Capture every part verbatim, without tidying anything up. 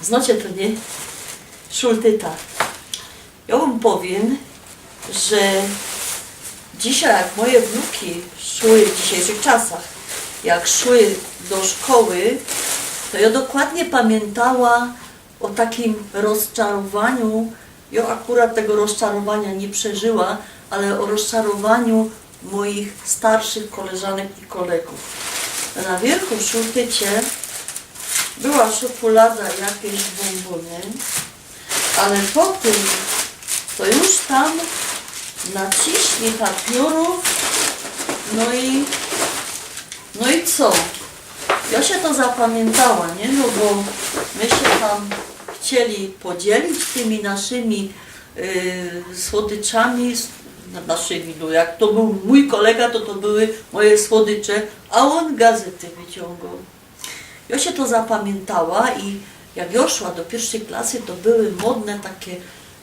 Znocie to, niy? Szultyta. Jŏ wōm powiym, że dzisiej, jak moje wnuki szły w dzisiejszych czasach, jak szły do szkoły, to jŏ dokładnie pamiyntała ô takim rozczarowaniu. Jŏ akurat tego rozczarowania niy przeżyła, ale ô rozczarowaniu moich starszych koleżanek i kolegōw. Na wiyrchu w szultycie była szokulada, jakeś bōmbōny, ale potym to już tam naciśli papiōrōw, no i, no i co? Jŏ sie to zapamiyntała, niy? No bo my sie tam chcieli podzielić tymi naszymi, y, słodyczami, s-, no, naszymi, no jak to bōł mōj kolega, to to były moje słodycze, a ôn gazety wyciōngoł. Jŏ sie to zapamiyntała i jak jŏ szła do piyrszej klasy, to były modne take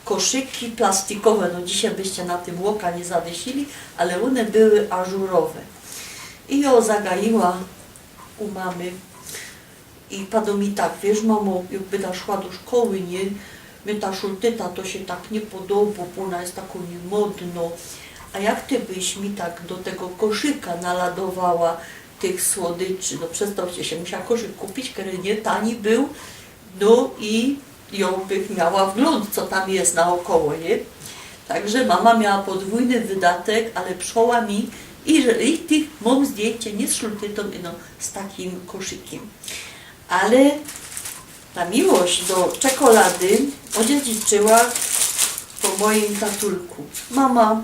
koszyki plastikowe, no dzisiej byście na tym ôka niy zawiysili, ale ône były ażurowe. I jŏ zagajyła u mamy i padŏ mi tak: „Wiysz, mamo, jak byda szła do szkoły, niy, my ta szultyta to sie tak niy podobŏ, bo ôna je tako niymodno. A jak ty byś mi tak do tego koszyka naladowała tych słodyczy?” No przedstŏwcie sie, musiała koszyk kupić, kery niy tani bōł, no i jŏ bych miała wglōnd, co tam je naôkoło, niy? Także mama miała podwōjny wydatek, ale przoła mi i, że, i tych mōm zdjyńcie niy z szultytōm, ino z takim koszykiym. Ale ta miłość do czekolady ôdziedziczyła po moim tatulku. Mama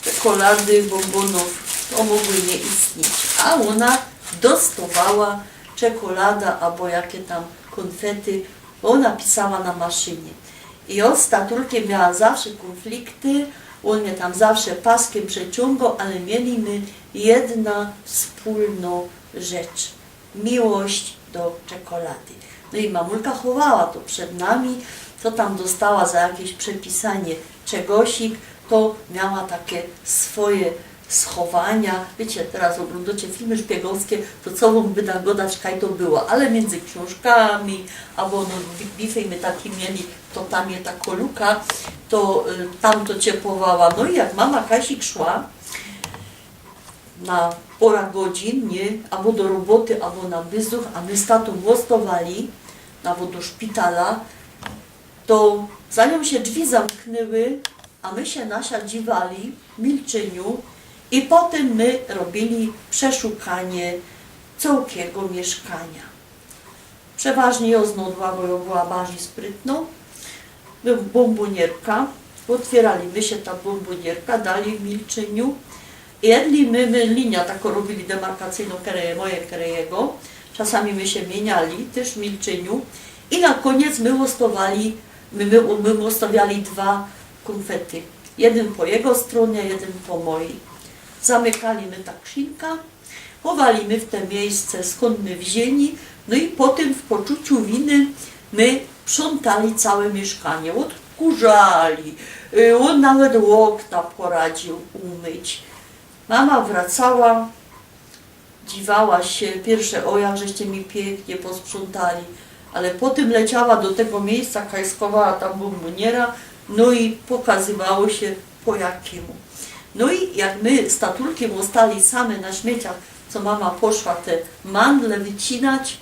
czekolady, bōmbōnōw, to mogły niy istnieć. A ôna dostŏwała czekolada abo jake tam kōnfety, bo ôna pisała na maszynie. I jŏ z tatulkiym miała zawsze kōnflikty, ôn mie tam zawsze paskiym przeciōngoł, ale mieli my jedna wspōlnŏ rzecz. Miłość do czekolady. No i mamulka chowała to przed nami, co tam dostała za jakeś przepisanie czegosik, to miała take swoje schowania. Wiycie, teroz ôglōndŏcie filmy szpiegowskie, to co wōm byda gŏdać, kaj to było, ale miyndzy ksiōnżkami, abo no, bi-, bifej my taki mieli, to tam je tako luka, to, y, tam to ciepowała. No i jak mama kajsik szła, na pŏra godzin, niy? Abo do roboty, abo na byzuch, a my z tatōm ôstŏwali, abo do szpitala, to zaniymi sie drzwi zamknyły, a my sie nasiadziwali w milczyniu i potym my robiyli przeszukanie cołkigo miyszkania. Przeważnie jŏ znŏdła, bo jŏ była bardzij sprytnŏ. Była bōmbōnierka. Ôtwiyrali my sie ta bōmbōnierka, dalij w milczyniu. Jedli my, my linia tako robiyli demarkacyjnŏ, kery je moje, kery jego. Czasami my sie miyniali tyż w milczyniu. I na kōniec my ôstŏwali, my, my, my ôstŏwiali dwa kōnfety. Jedyn po jego strōnie, jedyn po mojij. Zamykali my ta krzinka. Chowali my w te miyjsce, skōnd my wziyni, no i potym w poczuciu winy my sprzątali cołke miyszkanie, ôdkurzali, y, ôn nawet ôkna poradził umyć. Mama wracała, dziwała sie piyrsze: „Ô, jakżeście mi piyknie posprzątali”, ale potym leciała do tego miyjsca, kaj schowała ta bōmbōniera, no i pokazywało sie po jakimu. No i jak my z tatulkiym ôstali same na śmieciach, co mama poszła te mandle wycinać,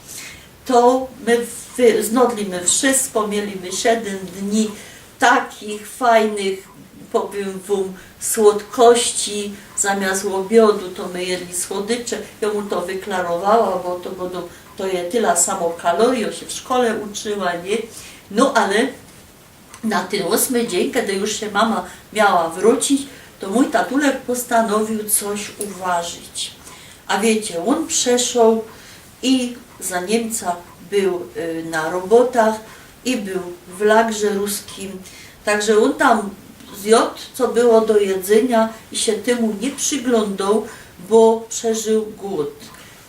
to my wy-, znŏdli my wszysko, mieli my siedym dni takich fajnych, powiym wōm, słodkości. Zamiast ôbiŏdu to my jedli słodycze. Jŏ mu to wyklarowała, bo to gŏdōm, to je tela samo kalorii, jŏ sie w szkole uczyła, niy? No ale na tyn ôsmy dziyń, kedy już sie mama miała wrōcić, to mōj tatulek postanowiōł coś uwarzić. A wiycie, ôn przyszoł i za Niymca bōł, y, na robotach i bōł w lagrze ruskim. Także ôn tam zjŏd, co było do jedzynia i sie tymu niy prziglōndoł, bo przeżył głōd.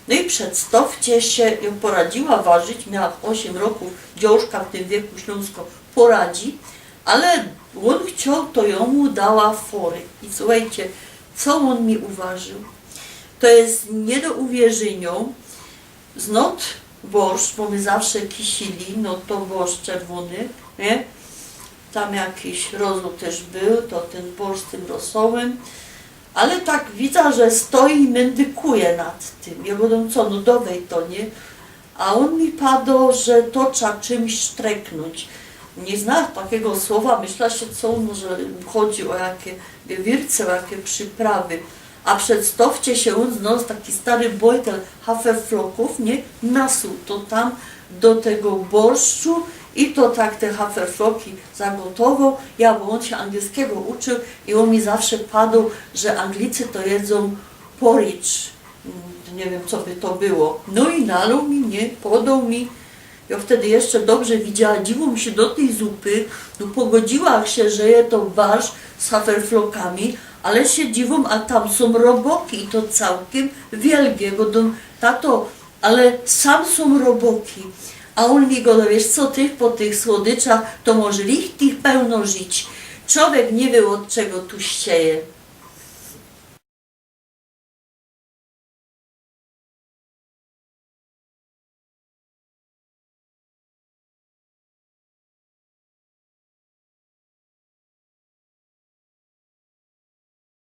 No i przedstŏwcie sie, jŏ poradziyła warzić, miała ôsiem rokōw, dziołszka w tym wieku ślōnsko poradzi, ale ôn chcioł, to jŏ mu dała fory. I suchejcie, co ôn mi uwarziōł. To je niy do uwierzyniŏ, znŏd borszt, bo my zawsze kisili, no to borszt czerwōny, nie? Tam jakiś rosoł tyż bōł, to tyn borszt z tym rosołym. Ale tak widza, że stoi i myndykuje nad tym. Jŏ godōm: „Co, no dowej to, nie?” A ôn mi pado, że to trza czymś sztreknōńć. Niy znała takigo słowa, myśla sie, co ôn może, chodzi ô jakie gewirce, ô jakie prziprawy. A przedstŏwcie sie, ôn znŏlōz taki stary bojtel haferflokōw, nie? Nasuł to tam do tego borszczu i to tak te haferfloki zagotowoł. Ja, bo ôn sie angielskigo uczył i ôn mi zawsze padoł, że Anglicy to jedzōm porridge. Mm, niy wiym, co by to było. No i naluł mi, nie? Podoł mi. Jŏ wtedy jeszcze dobrze widziała, dziwōm sie do tyj zupy, no pogodziła sie, że je to barsz z haferflokami, ale sie dziwōm, a tam sōm roboki i to cołkiym wielgie. Godōm: „Tato, ale sam sōm roboki.” A ôn mi godo: „Wiysz co, ty po tych słodyczach to możesz ich tych pełno żyć. Czowiek niy wiy, ôd czego tu sieje.”